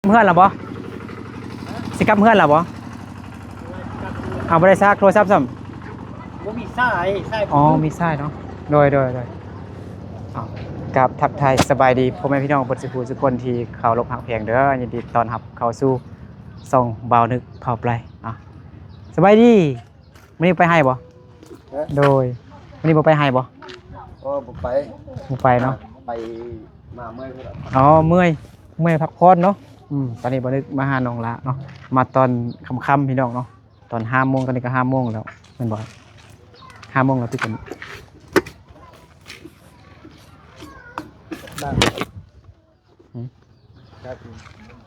ເຮືອນລະບໍ່? ຊິກັບເຮືອນລະບໍ່? ເອົາ ບໍ່ໄດ້ຊາກໂທລະສັບຊ້ຳ. ບໍ່ມີສາຍ ສາຍ ອໍ ບໍ່ມີສາຍເນາະ. ໂດຍ ໂດຍ ໂດຍ. ເອົາ ກາບທັກທາຍສະບາຍດີພໍ່ແມ່ພີ່ນ້ອງເບິດສູ່ຜູ້ສູ່ຄົນທີ່ເຄົາລົບຮັກແພງເດີ. ຍິນດີຕ້ອນຮັບເຂົ້າສູ່ຊ່ອງບ່າວນຶກພາໄປ. ເອົາ ສະບາຍດີ. ມື້ນີ້ໄປໄຮ່ບໍ່? ເອີ ໂດຍ. ມື້ນີ້ບໍ່ໄປໄຮ່ບໍ່? ໂອ້ ບໍ່ໄປ. ບໍ່ໄປເນາະ. ໄປມາເມື່ອຍພຸ້ນລະ. ອໍ ເມື່ອຍ ເມື່ອຍພັກຜ່ອນເນາະ. ອືມ ຕອນນີ້ບ່າວນຶກມາຫານ້ອງຫຼ້າເນາະ. ມາຕອນຄ່ຳໆ ພີ່ນ້ອງເນາະ. ຕອນຫ້າໂມງ ຕອນນີ້ກໍຫ້າໂມງແລ້ວແມ່ນບໍ່? ຫ້າໂມງແລ້ວຕິກັນ.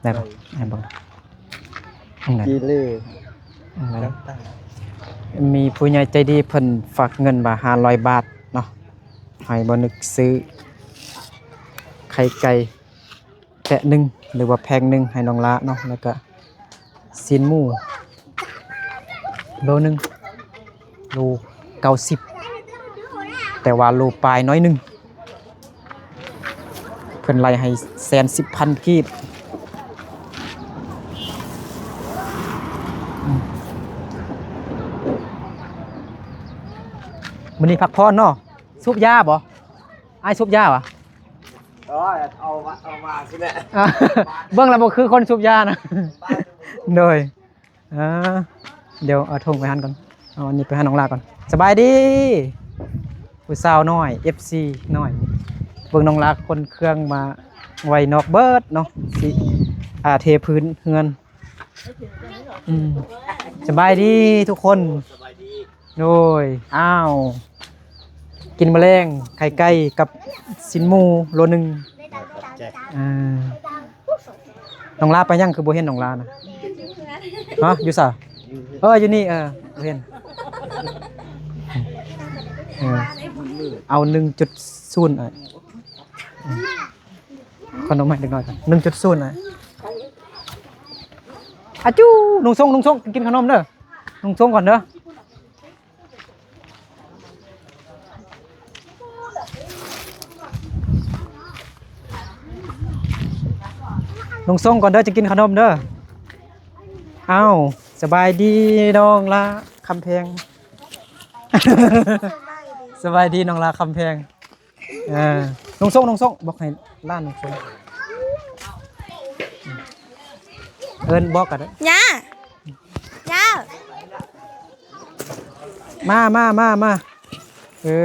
ໄດ້ບໍ່? ໄດ້ບໍ່? ອັນໃດ? ຈີເລ ອັນໃດ? ມີຜູ້ໃຫຍ່ໃຈດີເພິ່ນຝາກເງິນມາຫ້າຮ້ອຍບາດເນາະ ໃຫ້ບ່າວນຶກຊື້ໄຂ່ໄກ່ແປະໜຶ່ງ ຫຼືວ່າແຜງໜຶ່ງໃຫ້ນ້ອງຫຼ້າເນາະ ແລ້ວກະຊີ້ນໝູໂລໜຶ່ງ. ໂລເກົ້າສິບ ແຕ່ວ່າໂລປາຍໜ້ອຍໜຶ່ງ ເພິ່ນໄລ່ໃຫ້ແສນສິບພັນກີບ. ອືມ ມື້ນີ້ພັກຜ່ອນເນາະ. ສູບຢາບໍ່? ອ້າຍສູບຢາຫວາ? ເອີ ເອົາມາ ເອົາມາຊິແຫຼະ. ເບິ່ງແລ້ວບໍ່ຄືຄົນສູບຢານະ. ໂດຍ. ອ່າ ດຽວເອົາຖົງໄປຫັ້ນກ່ອນ ເອົາອັນນີ້ໄປຫານ້ອງຫຼ້າກ່ອນ. ສະບາຍດີ ຜູ້ສາວນ້ອຍ ເອັຟຊີ ນ້ອຍ. ເບິ່ງນ້ອງຫຼ້າຂົນເຄື່ອງມາໄວ້ນອກເບິດເນາະ ຊິ ອ່າ ເທພື້ນເຮືອນ. ອືມ ສະບາຍດີທຸກຄົນ. ສະບາຍດີ. ໂດຍ. ອ້າວ ກິນມະແລງ ໄຂ່ໄກ່ກັບຊີ້ນໝູໂລໜຶ່ງ. ເອີ ຂອບໃຈ. ອ່າ ນ້ອງຫຼ້າໄປຫຍັງ ຄືບໍ່ເຫັນນ້ອງຫຼ້ານະ? ຮະ ຢູ່ໃສ? ເອີ ຢູ່ນີ້. ເອີ ບໍ່ເຫັນ. ເອີ ເອົາໜຶ່ງຈຸດສູນ ອ້າຍ. ອືມ ຂະໜົມໃຫ້ເດັກນ້ອຍກ່ອນ ໜຶ່ງຈຸດສູນ ອ້າຍ. ອາຈູ ນຸ່ງຊົງ ນຸ່ງຊົງ ກິນຂະໜົມເດີ ນຸ່ງຊົງກ່ອນເດີ. ນຸ່ງຊົງກ່ອນເດີ ຈະກິນຂະໜົມເດີ. ອ້າວ ສະບາຍດີນ້ອງຫຼ້າຄຳແພງ. ສະບາຍດີນ້ອງຫຼ້າຄຳແພງ. ເອີ ນຸ່ງຊົງ ນຸ່ງຊົງ ບອກໃຫ້ຫຼານນຸ່ງຊົງ. ເອີ້ນບອກກັນເດີ ຍ່າ ຍ່າ. ມາ ມາ ມາ ມາ. ເອີ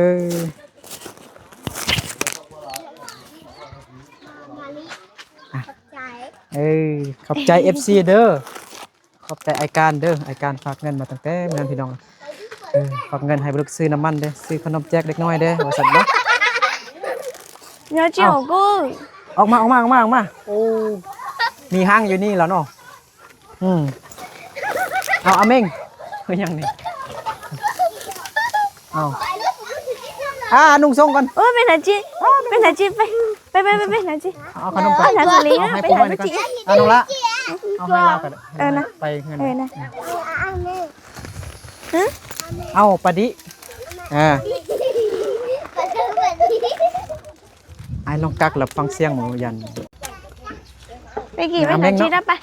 ອ່ະ ຂອບໃຈ. ເອີ ຂອບໃຈ ເອັຟຊີ ເດີ. ຂອບໃຈອ້າຍການເດີ ອ້າຍການຝາກເງິນມາຕັ້ງແຕ່ມື້ນັ້ນພີ່ນ້ອງ. ເອີ ຝາກເງິນໃຫ້ບໍ່ລຸກຊື້ນ້ຳມັນເດ້ ຊື້ຂະໜົມແຈກເດັກນ້ອຍເດ້ ວ່າຊັ້ນເນາະ. ຍາຈິ້ວກູ ອອກມາ ອອກມາ ອອກມາ ອອກມາ. ໂອ້ ມີຮັງຢູ່ນີ້ແລ້ວເນາະ. ອືມ ເອົາ ອາເມັງ ເຮັດຫຍັງນີ້? ເອົາ ອ່າ ນຸ່ງຊົງກ່ອນ. ໂອ້ຍ ໄປຫາຈິ ໄປຫາຈິ ໄປ ໄປ ໄປ ໄປຫາຈິ. ເອົາຂະໜົມກ່ອນ ໄປຫາຈິ ເອົາໃຫ້ປູໃໝ່ກ່ອນ. ເອົາ ນ້ອງຫຼ້າ ເອົາໃຫ້ລາວກໍໄດ້. ເອີນະ ໄປເຮືອນ ເອີນະ. ຫຶ ເອົາປາດິ ອ່າ ອ້າຍລອງກັກແລ້ວຟັງສຽງໝູຢັນ. ໄປກິນ ໄປຫາຈິໄດ້ປະ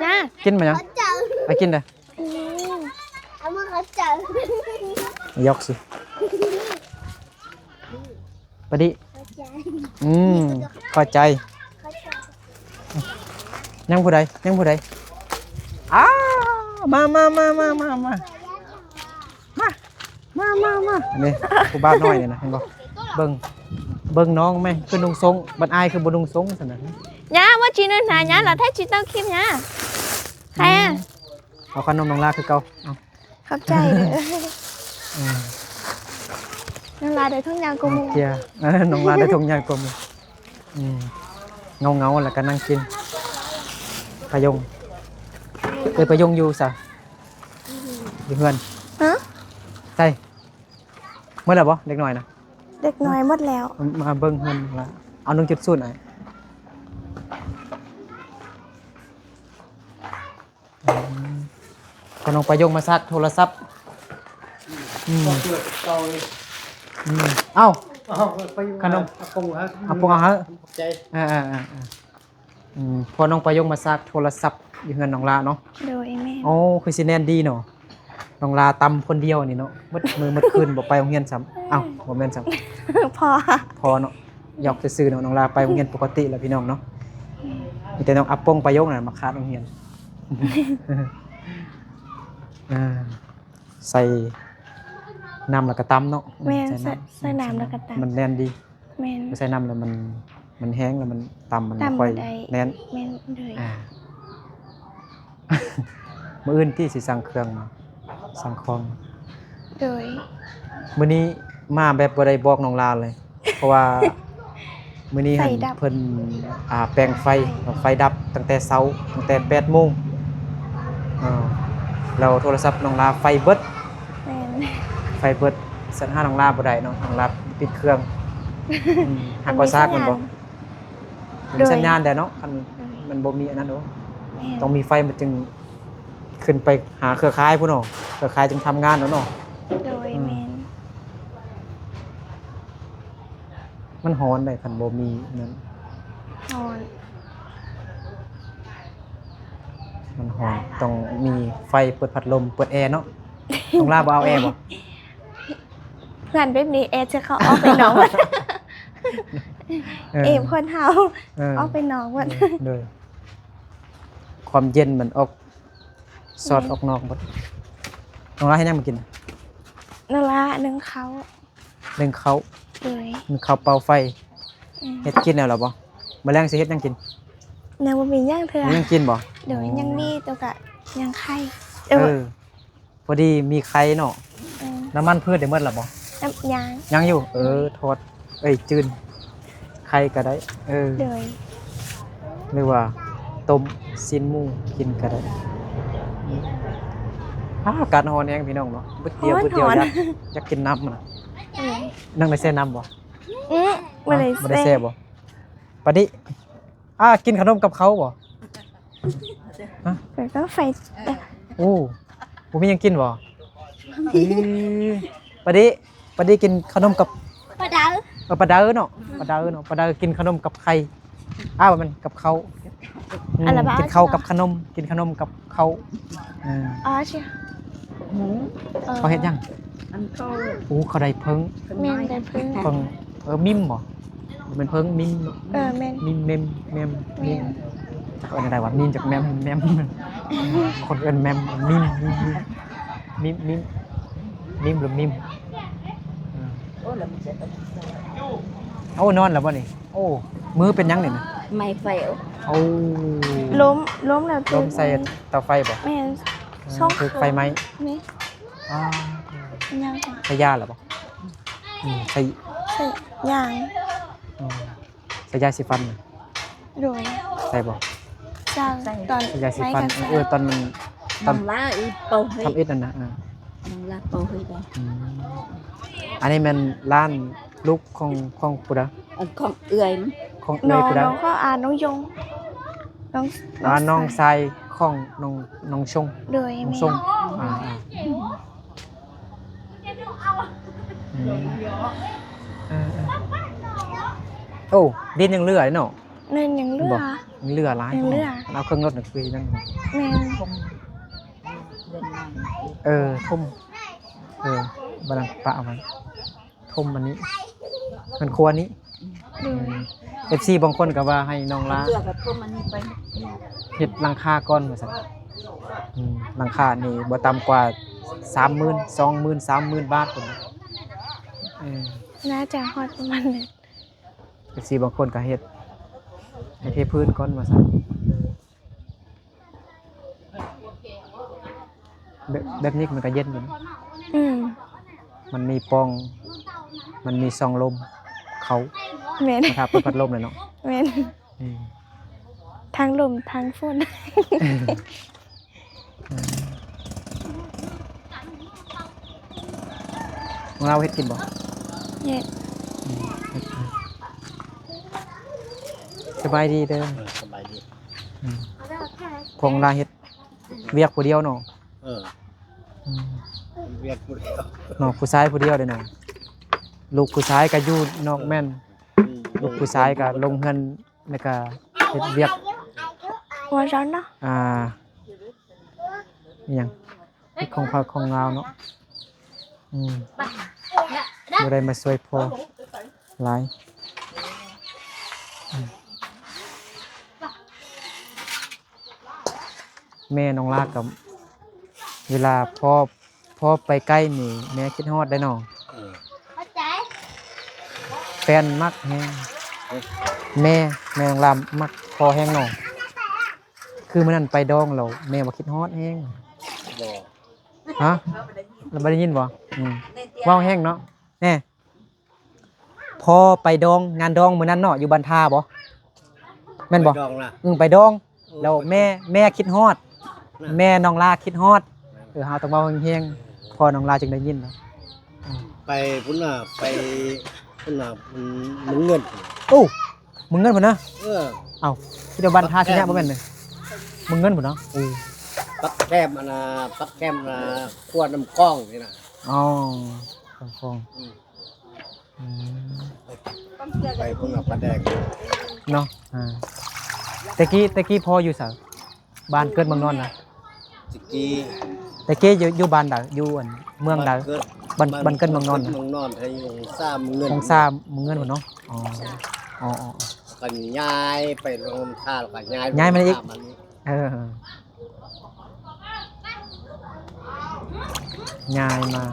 ນະ ກິນມາຫຍັງ? ໄປກິນເດີ. ອືມ ເອົາມາເຂົ້າເຈົ້າ ຢອກຊິ ປາດິ. ອືມ ເຂົ້າໃຈ. ຍັງຜູ້ໃດ? ຍັງຜູ້ໃດ? ອ້າ ມາ ມາ ມາ ມາ ມາ ມາ ມາ ມາ ມາ. ນີ້ ຜູ້ບ່າວນ້ອຍນີ້ນະ ເຫັນບໍ່? ເບິ່ງ ເບິ່ງນ້ອງແມ່ ຄືນຸ່ງຊົງ ບັດອ້າຍຄືບໍ່ນຸ່ງຊົງຊັ້ນນະ. ຍາ ວ່າຈີນນະ ຍາ ລະແທ້ຈີຕ້ອງຄິດຍາ. ໃຄອະ? ອືມ ເອົາຂະໜົມນ້ອງຫຼ້າຄືເກົ່າ. ເອົາ ຂອບໃຈເດີ. ອືມ ນ້ອງຫຼ້າໄດ້ຖົງໃຫຍ່ກວ່າໝູ່. ເຈົ້າ ເອີ ນ້ອງຫຼ້າໄດ້ຖົງໃຫຍ່ກວ່າໝູ່. ອືມ ເຫງົາໆ ແລ້ວກໍນັ່ງກິນ. ປະຍົງ ເອີຍ ປະຍົງຢູ່ໃສ? ຢູ່ເຮືອນ. ຮະ? ໃສ? ໝົດແລ້ວບໍ່ ເດັກນ້ອຍນະ? ເດັກນ້ອຍໝົດແລ້ວ. ມາເບິ່ງເຮືອນລະ ເອົາໜຶ່ງຈຸດສູນ ອ້າຍ. ອືມ ຂະໜົມປາຍົງມາຊາກໂທລະສັບ. ອືມ ເອົາ ເອົາ ຂະໜົມ ອາກົງເອົາໃຫ້ ຂອບໃຈ. ເອີ ເອີ ເອີ. ອືມ ພໍນ້ອງປາຍົງມາຊາກໂທລະສັບຢູ່ເຮືອນນ້ອງຫຼ້າເນາະ. ໂດຍ ແມ່ນ. ໂອ້ ຄືຊິແໜ້ນດີເນາະ. ນ້ອງຫຼ້າຕຳຄົນດຽວນີ້ເນາະ ໝົດມື້ໝົດຄືນ ບໍ່ໄປໂຮງຮຽນຊ້ຳ. ເອີ ອ້າວ ບໍ່ແມ່ນຊ້ຳ ພໍ ພໍເນາະ. ຢອກຊື່ໆເນາະ. ນ້ອງຫຼ້າໄປໂຮງຮຽນປົກກະຕິແລ້ວພີ່ນ້ອງເນາະ. ແມ່ນ. ມີແຕ່ນ້ອງອາປົງປາຍົງນະມາຂາດໂຮງຮຽນ. ອ່າ ໃສ່ນ້ຳແລ້ວກໍຕຳເນາະ. ແມ່ນ. ໃສ່ນ້ຳ ໃສ່ ໃສ່ນ້ຳແລ້ວກໍຕຳ ມັນແໜ້ນດີ. ແມ່ນ. ບໍ່ໃສ່ນ້ຳແລ້ວມັນ ມັນແຫ້ງແລ້ວມັນຕຳມັນ ຕຳບໍ່ຄ່ອຍ ບໍ່ໄດ້ ແໜ້ນ. ແມ່ນ. ໂດຍ. ອ່າ ມື້ອື່ນຕິຊິສັ່ງເຄື່ອງມາ ສັ່ງຂອງ. ໂດຍ. ມື້ນີ້ມາແບບບໍ່ໄດ້ບອກນ້ອງຫຼ້າເລີຍ ເພາະວ່າມື້ນີ້ຫັ້ນ ໄຟດັບ ເພິ່ນ ອ່າ ແປງໄຟ ໄຟດັບຕັ້ງແຕ່ເຊົ້າ ຕັ້ງແຕ່ແປດໂມງ. ເອີ ແລ້ວໂທລະສັບນ້ອງຫຼ້າໄຟເບິດ. ແມ່ນ. ໄຟເບິດ ສັນຫານ້ອງຫຼ້າບໍ່ໄດ້ເນາະ ນ້ອງຫຼ້າປິດເຄື່ອງ. ອືມ ຫາກໍຊາກແມ່ນບໍ່? ບໍ່ມີສັນຍານ ບໍ່ມີສັນຍານແດ່ເນາະ. ຄັນ ໂດຍ ມັນບໍ່ມີອັນນັ້ນເນາະ. ແມ່ນ. ຕ້ອງມີໄຟມັນຈຶ່ງຂຶ້ນໄປຫາເຄືອຂ່າຍພຸ້ນເນາະ ເຄືອຂ່າຍຈຶ່ງທຳງານເນາະ. ໂດຍ. ອືມ ແມ່ນ. ມັນຮ້ອນເດ້ ຄັນບໍ່ມີນັ້ນ ຮ້ອນ ມັນຮ້ອນ. ຕ້ອງມີໄຟ ເປີດພັດລົມ ເປີດແອເນາະ. ນ້ອງຫຼ້າບໍ່ເອົາແອບໍ່? ເພື່ອນແບບນີ້ແອຈະເຂົ້າອອກໄປນອກ. ເອີ ແອຄົນເຮົາ ເອີ ອອກໄປນອກໝົດ. ໂດຍ ໂດຍ. ຄວາມເຢັນມັນອອກ ສອດ ແມ່ນ ອອກນອກໝົດ. ນ້ອງຫຼ້າເຮັດຫຍັງມາກິນ? ນ້ອງຫຼ້າໜຶ້ງເຂົ້າ. ໜຶ້ງເຂົ້າ. ໂດຍ. ໜຶ້ງເຂົ້າເປົ່າໄຟ. ອືມ ເຮັດກິນແລ້ວລະບໍ່? ມື້ແລງຊິເຮັດຫຍັງກິນ? ຍັງບໍ່ມີຫຍັງເທື່ອ. ຍັງກິນບໍ່? ໂດຍ. ອໍ ຍັງມີແຕ່ກະຍັງໄຂ່. ເອີ ເອີ ພໍດີມີໄຂ່ເນາະ. ເອີ ນ້ຳມັນພືດໄດ້ໝົດລະບໍ່? ຍັງ ຍັງຢູ່. ເອີ ໂດຍ. ທອດ ເອີຍ ຈືນ ໄຂ່ກໍໄດ້. ເອີ ໂດຍ. ຫຼືວ່າຕົ້ມຊີ້ນໝູກິນກໍໄດ້. ອາ ອາກາດຮ້ອນແຮງພີ່ນ້ອງເນາະ. ບຶດດຽວ ບຶດດຽວ ຮ້ອນ ຢາກ ຢາກກິນນ້ຳນະ. ເອີ ນ້ອງໄດ້ແຊ່ນ້ຳບໍ່? ອື ບໍ່ໄດ້ ບໍ່ໄດ້ແຊ່ ແຊ່ບໍ່? ປາດິ ອາ ກິນຂະໜົມກັບເຂົ້າບໍ່? ຮະ? ເປີດກາໄຟ. ໂອ້ ບໍ່ມີຫຍັງກິນບໍ່? ເອີ ປາດິ ປາດິກິນຂະໜົມກັບປາເດີ. ເອີ ປາເດີເນາະ ປາເດີເນາະ. ປາເດີກິນຂະໜົມກັບໄຂ່. ອາ ບໍ່ແມ່ນກັບເຂົ້າ. ອືມ ກິນເຂົ້າກັບຂະໜົມ ກິນຂະໜົມກັບເຂົ້າ. ເອີ ອໍ ເຂົາເຮັດຫຍັງ? ອັນເຂົາ ໂອ້ ເຂົາໄດ້ເຜິ້ງ. ແມ່ນ ໄດ້ເຜິ້ງ. ເຜິ້ງ ເອີ ມິມບໍ່? ແມ່ນເຜິ້ງມິມເນາະ. ເອີ ແມ່ນ. ມິມ ເມັມ ແມັມ ແມ່ນ ມິມ. ເອີ້ນໄດ້ວ່າມິມຈາກແມັມ ແມັມ ຄົນເອີ້ນແມັມ ມິມ ມິມ ມິມ ມິມ ມິມ ມິມ ຫຼື ມິມ? ເອີ ໂອ້ ນອນແລ້ວບໍ່ນີ້? ໂອ້ ມືເປັນຫຍັງນີ້ນະ? ໄໝ້ໄຟ. ໂອ້ ລົ້ມ ລົ້ມແລ້ວ ລົ້ມໃສ່ເຕົາໄຟບໍ່? ແມ່ນ. ເອີ ຖືກໄຟໄໝ້. ນີ້ ອາ ຍັງ ໃສ່ຢາແລ້ວບໍ່? ອືມ ໃສ່ ໃສ່ຢາ. ອໍ ໃສ່ຢາສີຟັນ. ໂດຍ. ໃສ່ບໍ່? ໃສ່ ໃສ່ຕອນ ໃສ່ຢາສີຟັນ. ເອີ ຕອນມັນ ຕອນ ນ້ອງຫຼ້າອີ່ເປົ່າໃຫ້ ທຳອິດນັ້ນນະ. ເອີ ນ້ອງຫຼ້າເປົ່າໃຫ້ໄດ້. ອືມ ອັນນີ້ແມ່ນຫຼານລູກຂອງ ຂອງຜູ້ໃດ? ອັນຂອງເອື້ອຍ. ຂອງເອື້ອຍຜູ້ໃດ? ນ້ອງ ນ້ອງ ຂອງ ອາ ນ້ອງຢົງ. ນ້ອງ ອາ ນ້ອງຊາຍຂອງນ້ອງ ນ້ອງຊົງ. ໂດຍ. ນ້ອງຊົງ. ແມ່ນ. ອາ ອາ ອືມ ເອີ ເອີ ໂອ້ ດິນຍັງເຫຼືອເນາະ. ແມ່ນ ຍັງເຫຼືອ ຍັງເຫຼືອຫຼາຍ. ຍັງເຫຼືອ. ເອົາເຄື່ອງລົດນີ້ຄືຍັງ. ແມ່ນ. ເອີ ຖົມ ເອີ ບາດນັ້ນປະເອົາໄວ້ ຖົມອັນນີ້ ເຮືອນຄົວນີ້. ໂດຍ. ເອັຟຊີບາງຄົນກໍວ່າໃຫ້ນ້ອງຫຼ້າ ເຫຼືອກໍຖົມອັນນີ້ໄປ ເຮັດຫຼັງຄາກ່ອນວ່າຊັ້ນ. ອືມ ຫຼັງຄານີ້ບໍ່ຕ່ຳກວ່າສາມໝື່ນ ສອງໝື່ນ ສາມໝື່ນບາດພຸ້ນ. ເອີ ໜ້າຈະຮອດປະມານນັ້ນ. ເອັຟຊີບາງຄົນກໍເຮັດ ໃຫ້ເທພື້ນກ່ອນວ່າຊັ້ນ. ແບບ ແບບນີ້ມັນກໍເຢັນຢູ່. ອືມ ມັນມີປ່ອງ ມັນມີຊ່ອງລົມເຂົ້າ. ແມ່ນ. ມັນຖ້າເປີດພັດລົມແລ້ວເນາະ. ແມ່ນ. ອືມ ທັງລົມທັງຝົນ. ເອີ ຂອງລາວເຮັດກິນບໍ່? ເຮັດ. ອືມ ເຮັດກິນ. ສະບາຍດີເດີ. ເອີ ສະບາຍດີ. ອືມ ຂອງລາວເຮັດວຽກຜູ້ດຽວເນາະ. ເອີ ອືມ ວຽກຜູ້ດຽວເນາະ ຜູ້ຊາຍຜູ້ດຽວເດ້ເນາະ. ລູກຜູ້ຊາຍກໍຢູ່ນອກ. ເອີ ແມ່ນ. ອືມ ລູກຜູ້ຊາຍກໍລົງເຮືອນ ແລ້ວກະເຮັດວຽກ ຫົວເຈົ້າເນາະ ອ່າ ອີ່ຫຍັງ ເຮັດຂອງພາກຂອງລາວເນາະ. ອືມ ບໍ່ໄດ້ມາຊ່ວຍພໍ່ຫຼາຍ. ອືມ ແມ່ນ້ອງລາກະ ເວລາພໍ່ ພໍ່ໄປໃກ້ນີ້ແມ່ຄິດຮອດໄດ໋ເນາະ. ເອີ ແຟນມັກແຮງ ເອີ ແມ່ ແມ່ນ້ອງລາມັກພໍ່ແຮງເນາະ. ຄືມື້ນັ້ນໄປດອງແລ້ວແມ່ວ່າຄິດຮອດແຮງ. ບໍ່ ຮະ ລາວບໍ່ໄດ້ຍິນບໍ່? ອືມ ເວົ້າແຮງເນາະ. ແນ່ ພໍ່ໄປດອງ ງານດອງມື້ນັ້ນເນາະ ຢູ່ບ້ານທ່າບໍ່? ແມ່ນບໍ່? ໄປດອງນະ ອືມ ໄປດອງ. ເອີ ແລ້ວແມ່ ແມ່ຄິດຮອດ ແມ່ນ້ອງລາຄິດຮອດ. ເອີ ເຮົາຕ້ອງເວົ້າແຮງໆ ພໍ່ນ້ອງລາຈຶ່ງໄດ້ຍິນເນາະ. ອືມ ໄປພຸ້ນນະ ໄປພຸ້ນນະ ເມືອງເງິນ. ໂອ້ ເມືອງເງິນພຸ້ນນະ. ເອີ ເອົ້າ ທີ່ດຽວບ້ານທ່າຊິຍະບໍ່ແມ່ນເດ້ ເມືອງເງິນພຸ້ນເນາະ. ໂອ້ ປັກແຄມ ອັນນ່າ ປັກແຄມ ອັນນ່າ ຂົວນ້ຳຂອງນີ້ນະ. ອໍ ນ້ຳຂອງ. ອືມ ອືມ ໄປພຸ້ນນະ ຜາແດງເນາະ. ອ່າ ແຕ່ກີ້ ແຕ່ກີ້ພໍ່ຢູ່ໃສ? ບ້ານເກີດເມືອງນອນນະ. ແຕ່ກີ້ ແຕ່ກີ້ຢູ່ ຢູ່ບ້ານໃດ? ຢູ່ອັນເມືອງໃດ? ບ້ານເກີດ ບ້ານ ບ້ານເກີດເມືອງນອນນະ. ເມືອງນອນ ຢູ່ຫົງສາ ເມືອງເງິນ ຫົງສາ ເມືອງເງິນພຸ້ນເນາະ. ອໍ ອໍ ອໍ ອໍ ກໍຍ້າຍໄປລົງທ່າ ແລ້ວກໍຍ້າຍ ຍ້າຍມາອີກ. ເອີ ຍ້າຍມາ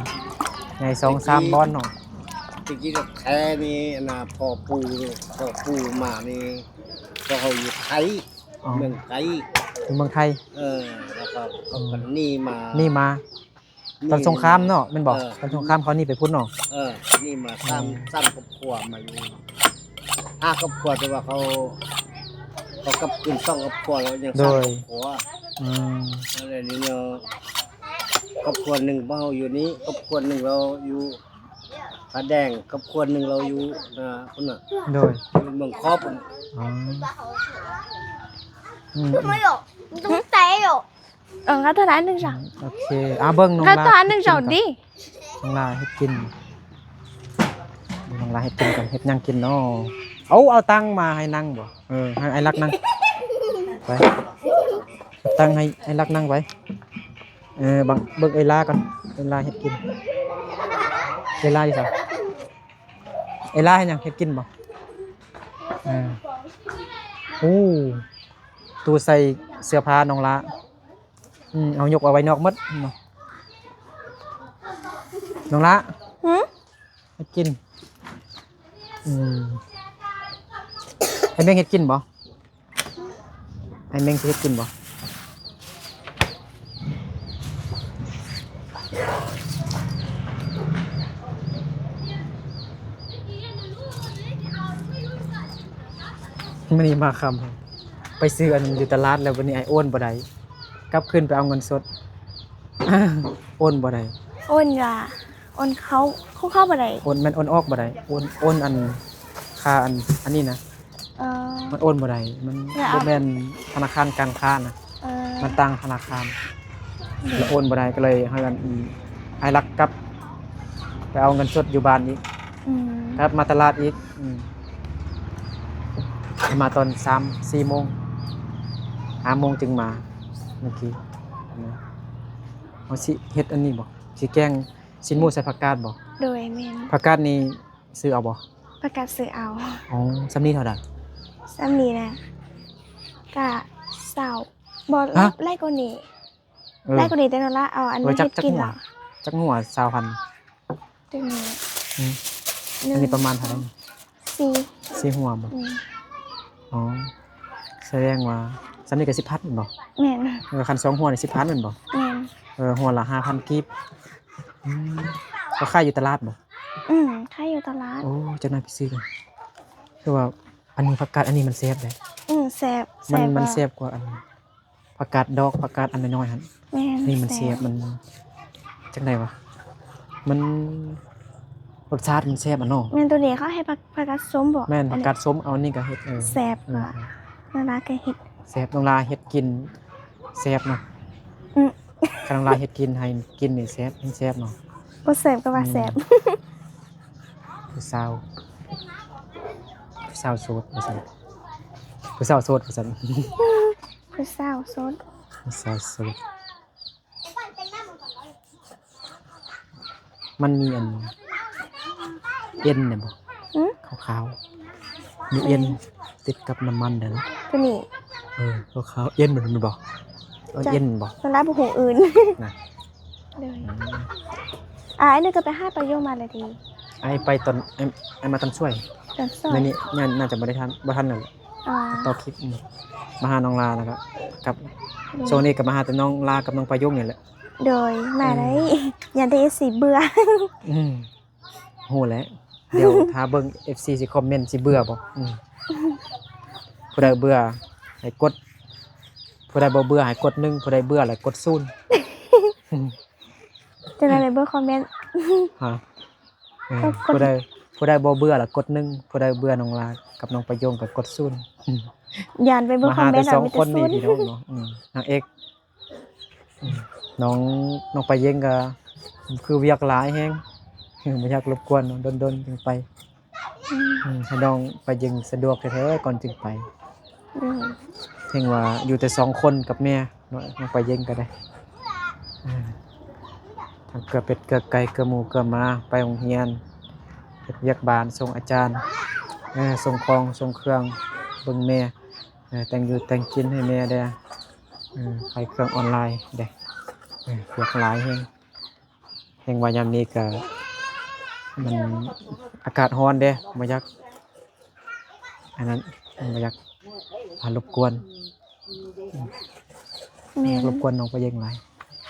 ຍ້າຍສອງສາມບ່ອນເນາະ. ແຕ່ກີ້ແທ້ນີ້ ອັນນ່າ ພໍ່ປູ່ ພໍ່ປູ່ມານີ້ ພວກເຮົາຢູ່ໄທ. ອໍ ເມືອງໄທ ຢູ່ເມືອງໄທ. ເອີ ແລ້ວກໍ ອືມ ເຂົາກໍໜີມາ ໜີມາ ຕອນສົງຄາມເນາະ ແມ່ນບໍ່? ເອີ ຕອນສົງຄາມເຂົາໜີໄປພຸ້ນເນາະ. ເອີ ໜີມາ ອືມ ສາມ ສາມຄອບຄົວມາຢູ່ ຫ້າຄອບຄົວ ແຕ່ວ່າເຂົາ ເຂົາກັບຄືນສອງຄອບຄົວ ແລ້ວຍັງສາມຄອບຄົວ. ອືມ ແລ້ວນີ້ເນາະ ຄອບຄົວໜຶ່ງເຮົາຢູ່ນີ້ ຄອບຄົວໜຶ່ງລາວຢູ່ຜາແດງ ຄອບຄົວໜຶ່ງລາວຢູ່ ອ່າ ພຸ້ນນະ. ໂດຍ ຢູ່ເມືອງຂອບ. ອໍ ອືມ ອືມ ເອີ ກໍເທົ່ານັ້ນເຈົ້າ. ໂອເຄ ອ່າ ເບິ່ງນ້ອງລາ ກໍເທົ່ານັ້ນເຈົ້າຕິ ນ້ອງລາເຮັດກິນ ນ້ອງລາເຮັດກິນກ່ອນ ເຮັດຫຍັງກິນເນາະ? ເອົາ ເອົາຕັ່ງມາໃຫ້ນັ່ງບໍ່? ເອີ ໃຫ້ອ້າຍລັກນັ່ງ ໄປ ຕັ້ງໃຫ້ອ້າຍລັກນັ່ງໄປ. ເອີ ເບິ່ງ ເບິ່ງເອື້ອຍລາກ່ອນ ເອື້ອຍລາເຮັດກິນ. ເອື້ອຍລາຢູ່ໃສ? ເອື້ອຍລາເຮັດຫຍັງ? ເຮັດກິນບໍ່? ເອີ ໂອ້ ຕູ້ໃສ່ເສື້ອຜ້ານ້ອງລາ. ອືມ ເອົາຍົກເອົາໄວ້ນອກໝົດເນາະ ນ້ອງລາ. ຫື? ເຮັດກິນ. ອືມ ໃຫ້ແມ່ເຮັດກິນບໍ່? ໃຫ້ແມ່ຊິເຮັດກິນບໍ່? ມື້ນີ້ມາຄ່ຳ ໄປຊື້ອັນຢູ່ຕະຫຼາດແລ້ວ ບັດນີ້ອ້າຍໂອນບໍ່ໄດ້ ກັບຄືນໄປເອົາເງິນສົດ ໂອນບໍ່ໄດ້. ໂອນວ່າ ໂອນເຂົ້າ ຂອງເຂົາບໍ່ໄດ້ ໂອນ ແມ່ນໂອນອອກບໍ່ໄດ້ ໂອນ ໂອນອັນ ຄ່າອັນ ອັນນີ້ນະ. ເອີ ມັນໂອນບໍ່ໄດ້ ມັນບໍ່ແມ່ນທະນາຄານການຄ້ານະ. ເອີ ມັນຕ່າງທະນາຄານ ແລ້ວໂອນບໍ່ໄດ້ ກໍເລີຍໃຫ້ອັນ ອ້າຍລັກກັບໄປເອົາເງິນສົດຢູ່ບ້ານອີກ. ອືມ ກັບມາຕະຫຼາດອີກ. ອືມ ມາຕອນສາມສີ່ໂມງ ຫ້າໂມງຈຶ່ງມາ. ເມື່ອກີ້ເຮົາຊິເຮັດອັນນີ້ບໍ່? ຊິແກງຊີ້ນໝູໃສ່ຜັກກາດບໍ່? ໂດຍ ແມ່ນ. ຜັກກາດນີ້ຊື້ເອົາບໍ່? ປະກາດຊື້ເອົາ. ອໍ ສ່ຳນີ້ເທົ່າໃດ? ສ່ຳນີ້ນະ ກະຊາວ ບໍ່ ຮະ? ຫຼາຍກວ່ານີ້. ເອີ ຫຼາຍກວ່ານີ້ແຕ່ນ້ອງລາເອົາອັນ ເອີ ມາເຮັດກິນເນາະ. ຈັກຫົວ? ຈັກຫົວ? ຊາວພັນ. ຕົວນີ້ ອືມ ອັນນີ້ປະມານເທົ່າໃດ? ສີ່ ສີ່ຫົວບໍ່? ອືມ ອໍ ສະແດງວ່າສ່ຳນີ້ກະສິບພັນແມ່ນບໍ່? ແມ່ນ. ເອີ ຄັນສອງຫົວນີ້ສິບພັນແມ່ນບໍ່? ແມ່ນ. ເອີ ຫົວລະຫ້າພັນກີບ. ອືມ ເຂົາຂາຍຢູ່ຕະຫຼາດບໍ່? ອືມ ຂາຍຢູ່ຕະຫຼາດ. ໂອ້ ຈັກໜ້ອຍໄປຊື້ກັນ. ຄືວ່າອັນນີ້ ຜັກກາດອັນນີ້ມັນແຊບເດ້. ອືມ ແຊບ ມັນ ແຊບ ມັນແຊບກວ່າອັນຜັກກາດດອກ ຜັກກາດອັນນ້ອຍໆຫັ້ນ. ແມ່ນ ນີ້ມັນແຊບ ແຊບ ມັນຈັ່ງໃດວະ ມັນ ລົດຊາດມັນແຊບອະເນາະ. ແມ່ນ ໂຕນີ້ເຂົາໃຫ້ຜັກ ຜັກກາດສົ້ມບໍ? ແມ່ນ ອັນນີ້ ຜັກກາດສົ້ມ. ເອົາອັນນີ້ກະເຮັດ ເອີ ແຊບ ເອີ ກວ່າ ນ້ອງລາກະເຮັດແຊບ. ນ້ອງລາເຮັດກິນແຊບເນາະ. ອືມ ຄັນນ້ອງລາເຮັດກິນໃຫ້ກິນນີ້ແຊບ ແຮງແຊບເນາະ. ບໍ່ແຊບກະວ່າແຊບ. ອືມ ຜູ້ສາວ ຜູ້ສາວໂສດວ່າຊັ້ນ ຜູ້ສາວໂສດວ່າຊັ້ນ. ຜູ້ສາວໂສດ ຜູ້ສາວໂສດ. ມັນມີອັນເອັນແມ່ນບໍ່? ຫື? ຂາວໆ ມີເອັນຕິດກັບນ້ຳມັນເດ້. ໂຕນີ້ ເອີ ຂາວໆ ເອັນແມ່ນບໍ່? ເອີ ເອັນບໍ່? ສ່ວນຫຼາຍບໍ່ຮູ້ອື່ນນະ. ໂດຍ ອືມ ອ້າຍນີ້ກໍໄປຫາປາໂຢງມາແລ້ວຕິ? ອ້າຍໄປຕອນ ອ້າຍ ອ້າຍມາຕອນຊ່ວຍ ຕອນຊ່ວຍ ມື້ນີ້ ໜ້າ ໜ້າຈະບໍ່ໄດ້ທັນ ບໍ່ທັນນັ້ນແຫຼະ. ອໍ ຕໍ່ຄລິບ ອືມ ມາຫານ້ອງລາແລ້ວກໍກັບ. ໂດຍ ຊ່ວງນີ້ກໍມາຫາແຕ່ນ້ອງລາກັບນ້ອງປາໂຢງນີ້ແຫຼະ. ໂດຍ ມາໄດ້ ອືມ ຢ້ານແຕ່ເອັຟຊີເບື່ອ. ອືມ ຮູ້ແຫຼະ ດຽວຖ້າເບິ່ງ ເອັຟຊີຊິຄອມເມັນຊິເບື່ອບໍ່? ອືມ ຜູ້ໃດເບື່ອໃຫ້ກົດ ຜູ້ໃດບໍ່ເບື່ອໃຫ້ກົດໜຶ່ງ ຜູ້ໃດເບື່ອແລ້ວກົດສູນ. ຈັ່ງໃດແມ່ນເບິ່ງຄອມເມັນ? ຮະ? ເອີ ຜູ້ໃດ ຜູ້ໃດບໍ່ເບື່ອລະກົດໜຶ່ງ ຜູ້ໃດເບື່ອນ້ອງລາກັບນ້ອງປາໂຢງກໍກົດສູນ. ຢ້ານໄປເບິ່ງຄອມເມັນວ່າມີແຕ່ສູນ. ມາຫາແຕ່ສອງຄົນນີ້ພີ່ນ້ອງເນາະ. ອືມ ນາງເອກ ອືມ ນ້ອງ ນ້ອງປາເຢັງກໍຄືວຽກຫຼາຍແຮງ ບໍ່ຢາກລົບກວນເນາະ ດົນໆຈຶ່ງໄປ. ອືມ ອືມ ໃຫ້ນ້ອງປາເຢັງສະດວກແທ້ໆກ່ອນຈຶ່ງໄປ. ອືມ ເພາະວ່າຢູ່ແຕ່ສອງຄົນກັບແມ່ເນາະ ນ້ອງປາເຢັງກໍໄດ້ ເອີ ທັງເກືອເປັດເກືອໄກ່ ເກືອໝູເກືອໝາ ໄປໂຮງຮຽນ ເຮັດວຽກບ້ານ ສົ່ງອາຈານ ເອີ ສົ່ງຂອງສົ່ງເຄື່ອງ ເບິ່ງແມ່ ເອີ ແຕ່ງຢູ່ແຕ່ງກິນໃຫ້ແມ່ແດ່ ເອີ ຂາຍເຄື່ອງອອນລາຍເດ້ ເອີ ວຽກຫຼາຍແຮງ. ແຮງວ່າຍາມນີ້ກະມັນອາກາດຮ້ອນເດ້ ບໍ່ຢາກອັນນັ້ນ ບໍ່ຢາກ ອ່າ ລົບກວນ ແມ່ນ ບໍ່ຢາກລົບກວນນ້ອງປາເຢັງຫຼາຍ.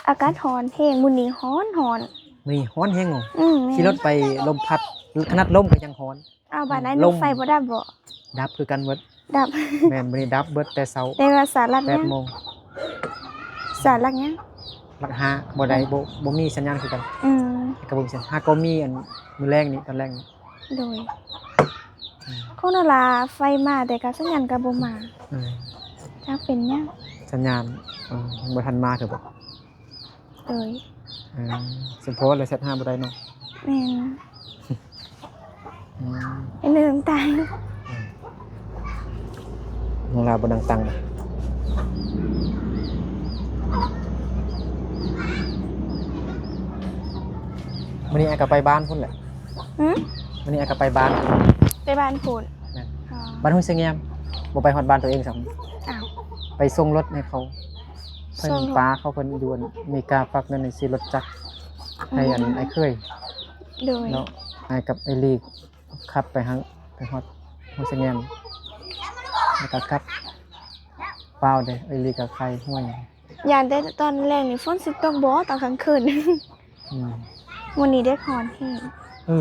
ອາກາດຮ້ອນແຮງ ມື້ນີ້ຮ້ອນໆ ມື້ນີ້ຮ້ອນແຮງເນາະ. ອືມ ແມ່ນ ຂີ່ລົດໄປລົມພັດ ຂະໜາດລົມກໍຍັງຮ້ອນ. ອ້າວ ບາດນັ້ນລົມໄຟບໍ່ດັບບໍ? ດັບຄືກັນເບິດ. ດັບ ແມ່ນ ມື້ນີ້ດັບເບິດແຕ່ເຊົ້າ. ແຕ່ວ່າສາຫຼັກຫຍັງ? ແປດໂມງ. ສາຫຼັກຫຍັງ? ຫຼັກຫ້າ ບໍ່ໄດ້ ບໍ່ ບໍ່ມີສັນຍານຄືກັນ. ອືມ ກໍບໍ່ມີສັນຍານ ຫາກໍມີອັນມື້ແລງນີ້ ຕອນແລງນີ້. ໂດຍ ອືມ ຂອງນ້ອງລາໄຟມາແຕ່ກໍສັນຍານກໍບໍ່ມາ. ເອີ ຈັກເປັນຫຍັງ ສັນຍານ ເອີ ຍັງບໍ່ທັນມາເທື່ອບໍ? ໂດຍ ເອີ ສົມພໍແລ້ວແຊັດຫາບໍ່ໄດ້ເນາະ. ແມ່ນ ອືມ ເປັນເລື່ອງຕ່າງ. ອືມ ນ້ອງລາບໍ່ນັ່ງຕັງ. ມື້ນີ້ອ້າຍກໍໄປບ້ານພຸ້ນແຫຼະ. ຫື? ມື້ນີ້ອ້າຍກໍໄປບ້ານ. ໄປບ້ານພຸ້ນ. ແມ່ນ. ອໍ ບ້ານຫ້ວຍສະແງມ ບໍ່ໄປຮອດບ້ານຕົວເອງຊ້ຳ. ອ້າວ ໄປສົ່ງລົດໃຫ້ເຂົາ. ເພິ່ນ ສົ່ງລົດ ປ້າເຂົາເພິ່ນຢູ່ອາເມລິກາ ຝາກເງິນໃຫ້ຊື້ລົດຈັກ ໃຫ້ອັນ ອືມ ອ້າຍເຂີຍ. ໂດຍ ເນາະ ອ້າຍກັບອ້າຍລີກ ຂັບໄປຫາ ໄປຮອດຫ້ວຍສະແງມ ແລ້ວກໍກັບ. ປ້າວເດ້ ເອື້ອຍລີກໍໄຄຫ້ວຍ. ຢ້ານແຕ່ຕອນແລງນີ້ຝົນຊິຕົກບໍ່ ຕອນກາງຄືນ. ອືມ ມື້ນີ້ແດດຮ້ອນແຮງ. ເອີ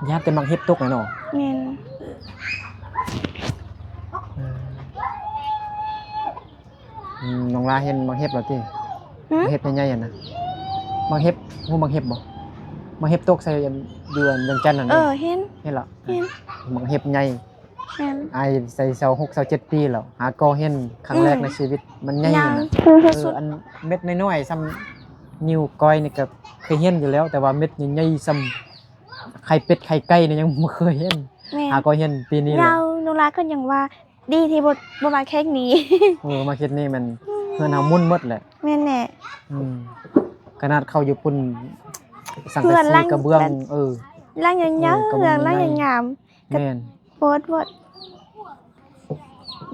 ຢ້ານແຕ່ໝາກເຫັບຕົກແຫຼະເນາະ. ແມ່ນ. ເອີ ອືມ ນ້ອງລາເຫັນໝາກເຫັບແລ້ວຕິ? ຫື? ໝາກເຫັບໃຫຍ່ໆຫັ້ນນະ. ໝາກເຫັບ ຮູ້ໝາກເຫັບບໍ່? ໝາກເຫັບຕົກໃສ່ອັນ ຢູ່ອັນວຽງຈັນຫັ້ນ. ເອີ ເຫັນ ເຫັນລະ. ເຫັນ ໝາກເຫັບໃຫຍ່. ແມ່ນ. ອ້າຍໃສ່ຊາວຫົກ ຊາວເຈັດປີແລ້ວ ຫາກໍເຫັນຄັ້ງແລກໃນຊີວິດ. ອືມ ມັນໃຫຍ່ນະ. ເອີ ອັນເມັດນ້ອຍໆ ສ່ຳນິ້ວກ້ອຍນີ້ກໍເຄີຍເຫັນຢູ່ແລ້ວ ແຕ່ວ່າເມັດໃຫຍ່ໆ ສ່ຳໄຂ່ເປັດໄຂ່ໄກ່ນີ້ຍັງບໍ່ເຄີຍເຫັນ. ແມ່ນ. ຫາກໍເຫັນປີນີ້ແຫຼະ. ຍາວ ນ້ອງລາກໍຍັງວ່າ ດີທີ່ບໍ່ ບໍ່ມາເຂດນີ້. ເອີ ມາເຂດນີ້ແມ່ນ ອືມ ເຮືອນເຮົາໝຸ່ນໝົດແຫຼະ. ແມ່ນແຫຼະ. ອືມ ຂະໜາດເຂົ້າຢູ່ພຸ້ນ ສັງກະສີກະເບື້ອງ. ເອີ ຫຼັງຍາວໆ ເຮືອນຫຼັງງາມ. ແມ່ນ. ໂພດໂພດ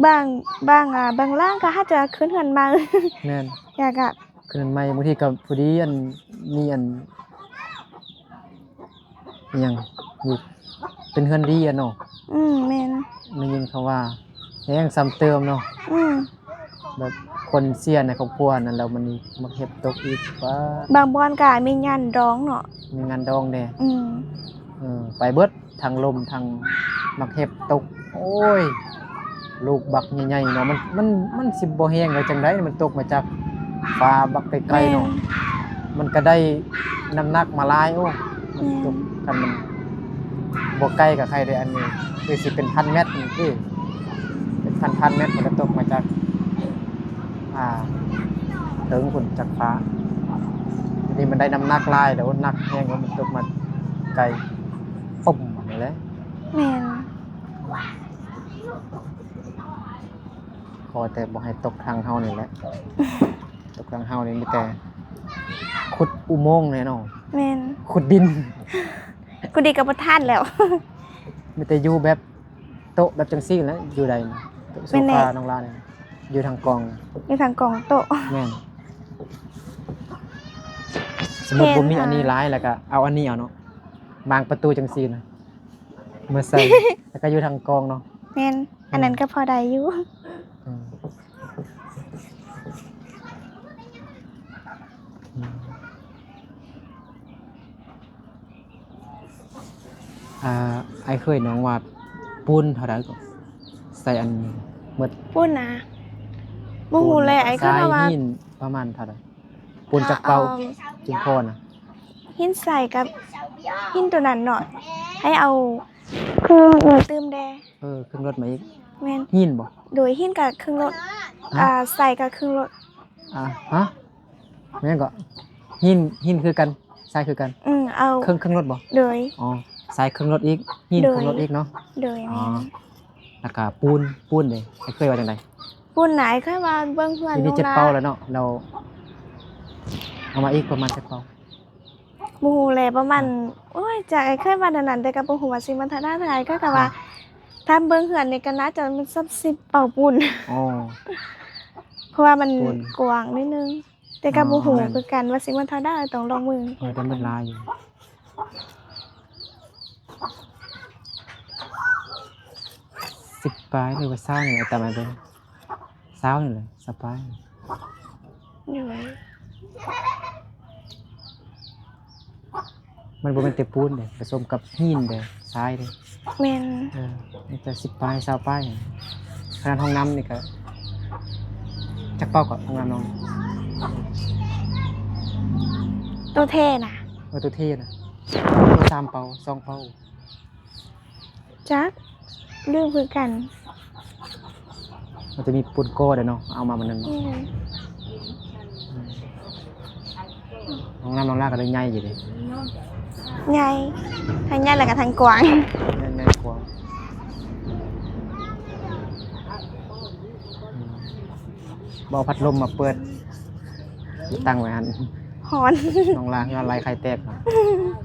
ບາງ ບາງ ອ່າ ບາງຫຼັງກໍຫາຈະຂຶ້ນເຮືອນໃໝ່. ແມ່ນ. ຢາກະ ຄືນໃໝ່ ບາງທີກໍພໍດີອັນ ມີອັນ ອີ່ຫຍັງຢູ່ ເປັນເຮືອນດີອະເນາະ. ອືມ ແມ່ນ. ໄດ້ຍິນເຂົາວ່າແຮງຊ້ຳເຕີມເນາະ. ອືມ ແບບຄົນເສຍໃນຄອບຄົວນັ້ນ ແລ້ວມັນມີໝາກເຫັບຕົກອີກ. ບາງບ່ອນກໍມີງານດອງເນາະ. ມີງານດອງແດ່. ອືມ ເອີ ໄປເບິດ. ທັງລົມທັງໝາກເຫັບຕົກ. ໂອ້ຍ ລູກບັກໃຫຍ່ໆເນາະ. ມັນ ມັນ ມັນຊິບໍ່ແຮງໄດ້ຈັ່ງໃດ? ມັນຕົກມາຈາກຟ້າບັກໄກໆເນາະ. ແມ່ນ. ມັນກໍໄດ້ນ້ຳໜັກມາຫຼາຍ. ໂອ້ ມັນຕົກ. ແມ່ນ. ຄັນມັນບໍ່ໄກກໍໄຄເດ້. ອັນນີ້ຄືຊິເປັນພັນແມັດນີ້ຕິ ເປັນພັນໆແມັດ ມັນກໍຕົກມາຈາກ ອ່າ ເທິງພຸ້ນ ຈາກຟ້າ. ອັນນີ້ມັນໄດ້ນ້ຳໜັກຫຼາຍແລ້ວ ໜັກແຮງ ມັນຕົກມາໄກ. ປຶ້ມນີ້ແຫຼະ. ແມ່ນ. ພໍແຕ່ບໍ່ໃຫ້ຕົກທາງເຮົານີ້ແຫຼະ. ຕົກທາງເຮົານີ້ມີແຕ່ຂຸດອຸໂມງແນ່ນອນ. ແມ່ນ. ຂຸດດິນ. ຂຸດດິນກໍບໍ່ທັນແລ້ວ. ມີແຕ່ຢູ່ແບບໂຕະແບບຈັ່ງຊີ້ແຫຼະ ຢູ່ໄດ້. ໂຕະໂຊຟາ ແມ່ນແຫຼະ ນ້ອງລານີ້ ຢູ່ທາງກອງ. ຢູ່ທາງກອງໂຕະ. ແມ່ນ. ສົມມຸດ ເຫັນ ບໍ່ມີອັນນີ້ ອ່າ ຫຼາຍ ແລ້ວກໍເອົາອັນນີ້ເອົາເນາະ ບາງປະຕູຈັ່ງຊີ້ນະ ເມືອໃສ່ ແລ້ວກໍຢູ່ທາງກອງເນາະ. ແມ່ນ. ອືມ. ອັນນັ້ນກໍພໍໄດ້ຢູ່. ອືມ. ອືມ. ອ່າ ອ້າຍເຄີຍ ນ້ອງວ່າປູນເທົ່າໃດກໍ ໃສ່ອັນໝົດ? ປູນນະ ບໍ່ຮູ້ແຫຼະ ອ້າຍເຄີຍວ່າ ຫີນປະມານເທົ່າໃດ? ປູນຈັກເປົາ ເອີ ຈຶ່ງພໍນະ? ຫີນໃສ່ກັບຫີນໂຕນັ້ນເນາະ ໃຫ້ເອົາເຄິ່ງລົດຕື່ມແດ່. ເອີ ເຄິ່ງລົດມາອີກ. ແມ່ນ. ຫີນບໍ່? ໂດຍ ຫີນກໍເຄິ່ງລົດ. ຮະ? ອ່າ ໃສ່ກໍເຄິ່ງລົດ. ອ່າ ຮະ? ແມ່ນກໍ ຫີນ ຫີນຄືກັນ ຊາຍຄືກັນ. ອືມ ເອົາ ເຄິ່ງ ເຄິ່ງລົດບໍ່? ໂດຍ. ອໍ ຊາຍເຄິ່ງລົດອີກ ຫີນ ໂດຍ ເຄິ່ງລົດອີກເນາະ. ໂດຍ. ອໍ ແມ່ນ. ແລ້ວກໍປູນ ປູນເດ ອ້າຍເຄີຍວ່າຈັ່ງໃດ? ປູນນະ ອ້າຍເຄີຍວ່າເບິ່ງເພື່ອນ ມີ ມີເຈັດເປົາແລ້ວເນາະ ແລ້ວເອົາມາອີກປະມານຈັກເປົາ? ບໍ່ຮູ້ແຫຼະ ປະມານ ອືມ ໂອ້ຍ ຈັກ ອ້າຍເຄີຍວ່າແນວນັ້ນ ແຕ່ກໍບໍ່ຮູ້ວ່າຊິມາເທົ່າໃດ ເທົ່າໃດ ກໍ ກໍວ່າ ອືມ ຖາມເບິ່ງເຮືອນນີ້ກໍໜ້າຈະແມ່ນສັກສິບເປົາປູນ. ອໍ ເພາະວ່າມັນ ປູນ ກວ້າງໜ້ອຍໜຶ່ງ ແຕ່ກໍ ອໍ ບໍ່ຮູ້ ແມ່ນ ຄືກັນວ່າຊິໝົດເທົ່າໃດ ຕ້ອງລອງເບິ່ງ. ເອີ ແຕ່ມັນຫຼາຍຢູ່ ສິບປາຍ ຫຼືວ່າຊາວນີ້ແຫຼະ ຕາມໃຫ້ເບິ່ງ ຊາວນີ້ແຫຼະ ຊາວປາຍ. ໂດຍ. ມັນບໍ່ແມ່ນແຕ່ປູນເດ້ ປະສົມກັບຫີນເດ້ ຊາຍເດ້. ແມ່ນ. ເອີ ມີແຕ່ສິບປາຍ ຊາວປາຍ. ຂະໜາດຫ້ອງນ້ຳນີ້ກໍ ຈັກເປົາເກາະ ຫ້ອງນ້ຳນ້ອງ? ໂຕເທນະ. ເອີ ໂຕເທນະ ໂຕສາມເປົາ ສອງເປົາ. ຈັກ ລືມຄືກັນ. ມັນຈະມີປູນກໍໄດ້ເນາະ ເອົາມາມື້ນັ້ນເນາະ. ອືມ. ຫ້ອງນ້ຳນ້ອງລາກໍໄດ້ໃຫຍ່ຢູ່ເດ້. ໃຫຍ່ ທັງໃຫຍ່ແລ້ວກໍທັງກວ້າງ. ໃຫຍ່ ໃຫຍ່ກວ້າງ. ອືມ. ບໍ່ເອົາພັດລົມມາເປີດ ຕັ້ງໄວ້ຫັ້ນ ຮ້ອນ. ນ້ອງລາເຮືອໄລ່ໄຂ່ແຕກ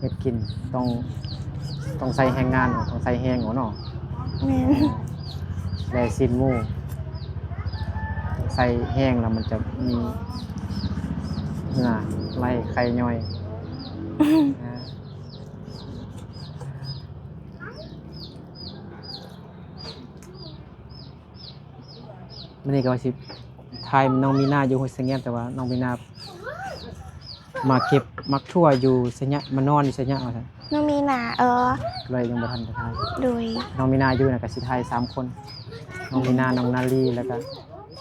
ເຮັດກິນຕ້ອງ ຕ້ອງໃຊ້ແຮງງານ ຕ້ອງໃຊ້ແຮງເນາະ. ແມ່ນ. ແລ່ຊີ້ນໝູ ໃຊ້ແຮງແລ້ວມັນຈະມີເຫື່ອໄລ່ໄຂ່ຍ່ອຍ. ອືມ. ມື້ນີ້ກໍວ່າຊິຖ່າຍນ້ອງມີນາຢູ່ຫ້ວຍສະແງມ ແຕ່ວ່ານ້ອງມີນາມາເກັບໝາກຖົ່ວຢູ່ໄຊຍະ ມານອນຢູ່ໄຊຍະວ່າຊັ້ນ. ນ້ອງມີນາ ເອີ ກໍເລີຍຍັງບໍ່ທັນໄດ້ຖ່າຍ. ໂດຍ. ນ້ອງມີນາຢູ່ນະ ກໍຊິຖ່າຍສາມຄົນ ນ້ອງມີນາ ນ້ອງນາລີ ແລ້ວກໍ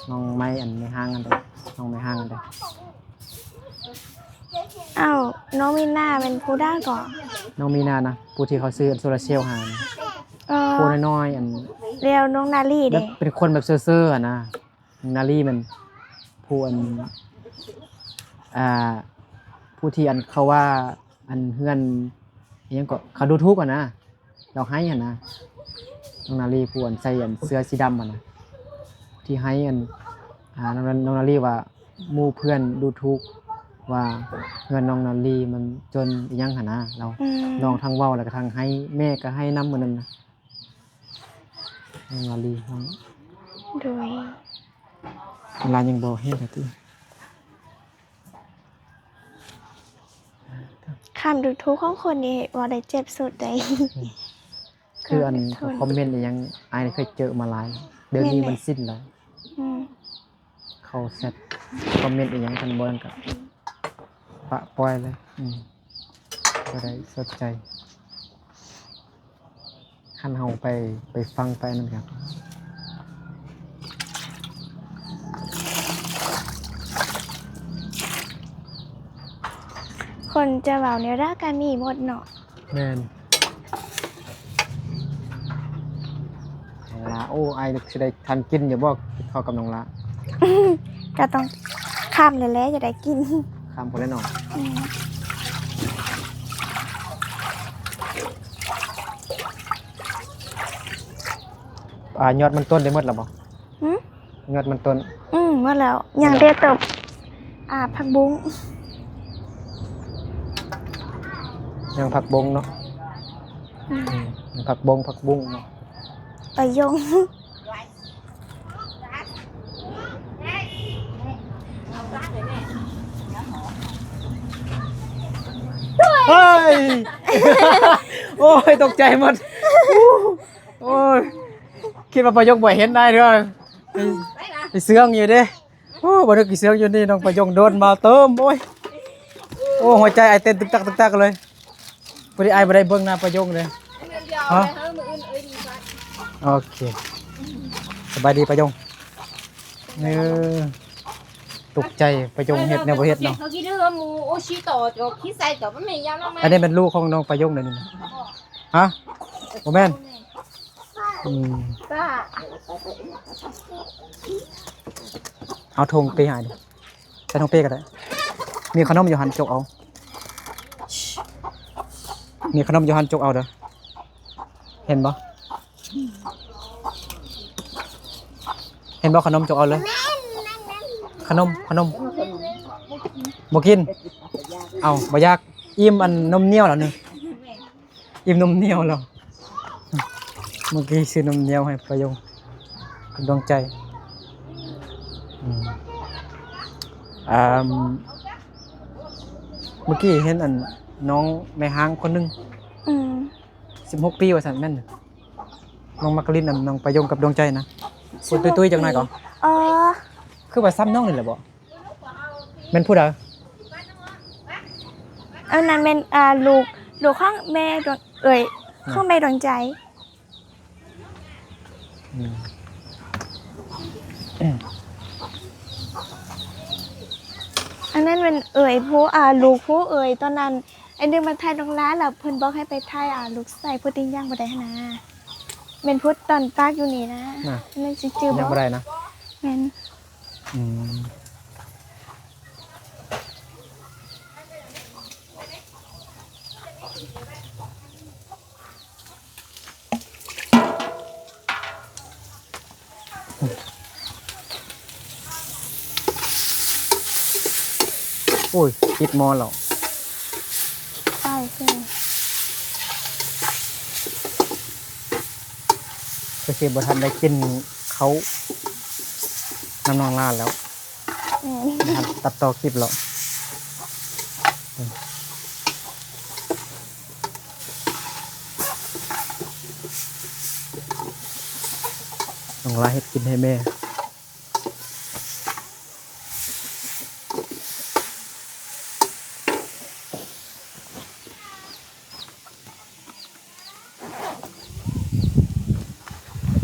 ນ້ອງໄມ້ ອັນແມ່ຮ້າງຫັ້ນເດ້ ນ້ອງແມ່ຮ້າງຫັ້ນເດ້. ອ້າວ ນ້ອງມີນາແມ່ນຜູ້ໃດເກາະ? ນ້ອງມີນານະ ຜູ້ທີ່ເຂົາຊື້ໂຊລາເຊວໃຫ້. ອໍ ຜູ້ນ້ອຍໆ ອັນ ແລ້ວນ້ອງນາລີເດ? ແບບເປັນຄົນແບບເຊີໆ ຫັ້ນນະ ນ້ອງນາລີແມ່ນຜູ້ອັນ ອ່າ ຜູ້ທີ່ອັນເຂົາວ່າ ອັນເຮືອນ ອີ່ຫຍັງເກາະ ເຂົາດູຖູກຫັ້ນນະ. ລາວໄຫ້ຫັ້ນນະ ນ້ອງນາລີ ຜູ້ອັນໃສ່ອັນເສື້ອສີດຳຫັ້ນນະ ທີ່ໄຫ້ອັນ ອ່າ ນ້ອງ ນ້ອງນາລີວ່າ ໝູ່ເພື່ອນດູຖູກວ່າເຮືອນນ້ອງນາລີມັນຈົນອີ່ຫຍັງຫັ້ນນະ. ລາວ ອືມ ນ້ອງທັງເວົ້າແລ້ວກໍທັງໄຫ້ ແມ່ກໍໄຫ້ນຳມື້ນັ້ນນະ ນ້ອງນາລີ. ໂດຍ. ລາວຍັງບໍ່ເຫັນເທື່ອຕິ. ຄຳດູຖູກຂອງຄົນນີ້ເວົ້າໄດ້ເຈັບສຸດໃດ. ອືມ ຄືອັນ ຄອມເມັນອີ່ຫຍັງ ອ້າຍເຄີຍເຈີມາຫຼາຍ ດຽວນີ້ມັນຊິນແລ້ວ. ອືມ ເຂົາແຊັດຄອມເມັນອີ່ຫຍັງ ຄັນບໍ່ນັ້ນກໍປະປ່ອຍເລີຍ. ອືມ ບໍ່ໄດ້ສົນໃຈ. ຄັນເຮົາໄປ ໄປຟັງໄປນັ້ນກໍ ຄົນຈະເວົ້າແນວໃດກໍມີໝົດເນາະ. ແມ່ນ. ນ້ອງລາ ໂອ້ ອ້າຍນຶກຊິໄດ້ທັນກິນຢູ່ບໍ່ ກິນເຂົ້າກັບນ້ອງລາ? ກໍຕ້ອງຄ່ຳແລ້ວແຫຼະ ຈະໄດ້ກິນ. ຄ່ຳພຸ້ນແຫຼະເນາະ. ອືມ. ອ່າ ຍອດມັນຕົ້ນໄດ້ໝົດແລ້ວບໍ່? ຫື? ຍອດມັນຕົ້ນ. ອືມ ໝົດແລ້ວ. ຍັງແຕ່ຕົບ ອ່າ ຜັກບຸ້ງ. ຍັງຜັກບົງເນາະ. ອືມ ອືມ ຜັກບົງ ຜັກບຸ້ງເນາະ. ປາຍົງ. ເຮີ້ຍ ໂອ້ຍ ຕົກໃຈໝົດ. ໂອ້ຍ ຄິດວ່າປາຍົງບໍ່ເຫັນອ້າຍເດີ້ ໄປ ໄປເຊື່ອງຢູ່ເດ້. ໂອ້ ບໍ່ນຶກຊິເຊື່ອງຢູ່ນີ້ ນ້ອງປາຍົງໂດດມາເຕີມ. ໂອ້ຍ ໂອ້ ຫົວໃຈອ້າຍເຕັ້ນຕຶກຕັກ ຕຶກຕັກເລີຍ. ພໍດີອ້າຍບໍ່ໄດ້ເບິ່ງໜ້າປາຍົງເດ້. ຮະ ໂອເຄ ສະບາຍດີປາຍົງ. ເອີ ຕົກໃຈປາຍົງເຮັດແນວບໍ່ເຮັດເນາະ. ອັນນີ້ແມ່ນລູກຂອງນ້ອງປາຍົງເດ້ນີ້ນະ. ຮະ ບໍ່ແມ່ນ. ອືມ ເອົາຖົງເປໃຫ້. ໃສ່ຖົງເປກໍໄດ້. ມີຂະໜົມຢູ່ຫັ້ນ ຈົກເອົາ. ມີຂະໜົມຢູ່ຫັ້ນ ຈົກເອົາເດີ້. ເຫັນບໍ່? ເຫັນບໍ່? ຂະໜົມ ຈົກເອົາເລີຍ. ຂະໜົມ ຂະໜົມ. ບໍ່ກິນ? ເອົາ ບໍ່ຢາກ? ອີ່ມອັນນົມໜຽວແລ້ວນີ້. ອີ່ມນົມໜຽວແລ້ວ. ເມື່ອກີ້ຊື້ນົມໜຽວໃຫ້ປາຍົງກັບດວງໃຈ. ອືມ ອ່າ ເມື່ອກີ້ເຫັນອັນນ້ອງແມ່ຮ້າງຄົນໜຶ່ງ. ອືມ ສິບຫົກປີວ່າຊັ້ນ ແມ່ນ ນ້ອງມັກຫຼິ້ນນຳນ້ອງປາຍົງກັບດວງໃຈນະ. ພຸດຕຸ້ຍໆຈັກໜ້ອຍກໍ. ອໍ ຄືວ່າຊ້ຳນ້ອງນີ້ແຫຼະບໍ? ແມ່ນຜູ້ໃດ? ອັນນັ້ນແມ່ນ ອ່າ ລູກ ລູກຂອງແມ່ດວງ ເອີຍ ຂອງແມ່ດວງໃຈ. ອືມ ອັນນັ້ນແມ່ນເອີຍຜູ້ ອ່າ ລູກຜູ້ເອີຍ. ຕອນນັ້ນອ້າຍນຶກມາຖ່າຍນ້ອງລາ ແລ້ວເພິ່ນບອກໃຫ້ໄປຖ່າຍ ອ່າ ລູກຊາຍຜູ້ທີ່ຍ່າງບໍ່ໄດ້ຫັ້ນນະ. ແມ່ນຜູ້ຕອນປາກຢູ່ນີ້ນະ. ນະ ນັ້ນຊິຈື່ບໍ່? ຍັງບໍ່ໄດ້ນະ. ແມ່ນ. ອືມ ໂອ້ຍ ຕິດໝໍ້ແລ້ວ. ໄປເຊີ ຄືຊິບໍ່ທັນໄດ້ກິນເຂົ້ານຳນ້ອງຫຼານແລ້ວ. ແມ່ນ ບໍ່ທັນຕັດຕໍ່ຄລິບແລ້ວ. ນ້ອງຫຼານເຮັດກິນໃຫ້ແມ່.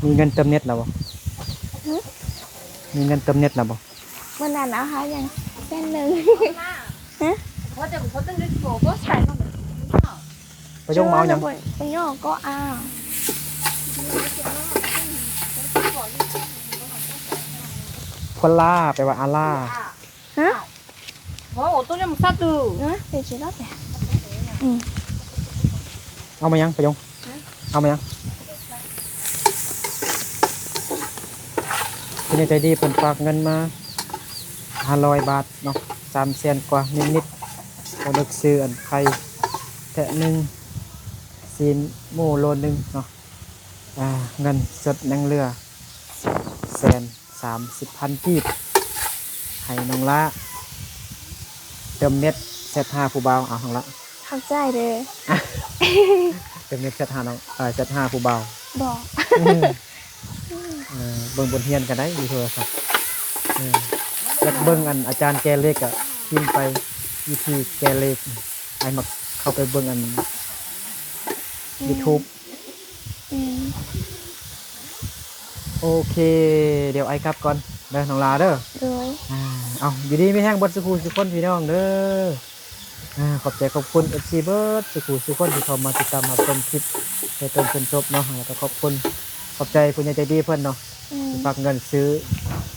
ມີເງິນເຕີມເນັດແລ້ວບໍ່? ຫຶ? ມີເງິນເຕີມເນັດແລ້ວບໍ່? ມື້ນັ້ນເອົາໃຫ້ຫຍັງ ແສນໜຶ່ງ. ຫະ? ປະໂຫຍກມາເອົາຫຍັງ? ປະໂຫຍກກໍອາ ໂຄລາ ແປວ່າອາລາ. ຫະ? ເອົາມາຫຍັງປະໂຫຍກ? ເອົາມາຫຍັງ? ຜູ້ໃຫຍ່ໃຈດີເພິ່ນຝາກເງິນມາຫ້າຮ້ອຍບາດເນາະ ສາມແສນກວ່ານິດໆ. ບໍ່ນຶກຊື້ອັນໄຂ່ແພະໜຶ່ງ ຊີ້ນໝູໂລໜຶ່ງເນາະ. ອ່າ ເງິນສົດຍັງເຫຼືອແສນສາມສິບພັນກີບ ໃຫ້ນ້ອງຫຼ້າເຕີມເນັດແຊັດຫາຜູ້ບ່າວ. ເອົາ ນ້ອງຫຼ້າ ຂອບໃຈເດີ້. ເຕີມເນັດແຊັດຫານ້ອງ ເອີ ແຊັດຫາຜູ້ບ່າວ. ບໍ່ ເອີ ເບິ່ງບົດຮຽນກໍໄດ້ຢູ່ໂທລະສັບ. ເອີ ຢາກເບິ່ງອັນອາຈານແກ່ເຫຼັກກໍພິມໄປ ວິທີແກ່ເຫຼັກ. ອ້າຍມັກເຂົ້າໄປເບິ່ງອັນ ອືມ ຢູທູບ. ອືມ ໂອເຄ ດຽວອ້າຍກັບກ່ອນເດີນ້ອງຫຼ້າເດີ. ໂດຍ ອ່າ ເອົາ ຢູ່ດີມີແຮງເບິດສູ່ຜູ້ສູ່ຄົນພີ່ນ້ອງເດີ. ອ່າ ຂອບໃຈຂອບຄຸນເອັຟຊີເບິດສູ່ຜູ້ສູ່ຄົນທີ່ເຂົ້າມາຕິດຕາມຮັບຊົມຄລິບແຕ່ຕົ້ນຈົນຈົບເນາະ ແລ້ວກໍຂອບຄຸນ ຂອບໃຈຜູ້ໃຫຍ່ໃຈດີເພິ່ນເນາະ ອືມ ທີ່ຝາກເງິນຊື້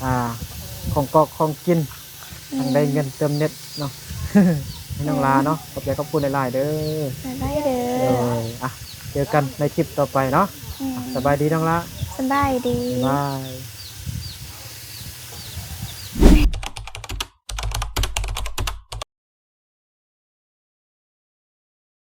ອ່າ ຂອງກອກຂອງກິນ ອືມ ທັງໄດ້ເງິນເຕີມເນັດເນາະ ໃຫ້ນ້ອງຫຼ້າເນາະ. ອືມ ຂອບໃຈຂອບຄຸນຫຼາຍໆເດີ. ບາຍບາຍເດີ. ໂດຍ ອ່ະ ເຈີກັນໃນຄລິບຕໍ່ໄປເນາະ. ອືມ ອ່ະ ສະບາຍດີນ້ອງຫຼ້າ. ສະບາຍດີ. ບາຍບາຍ.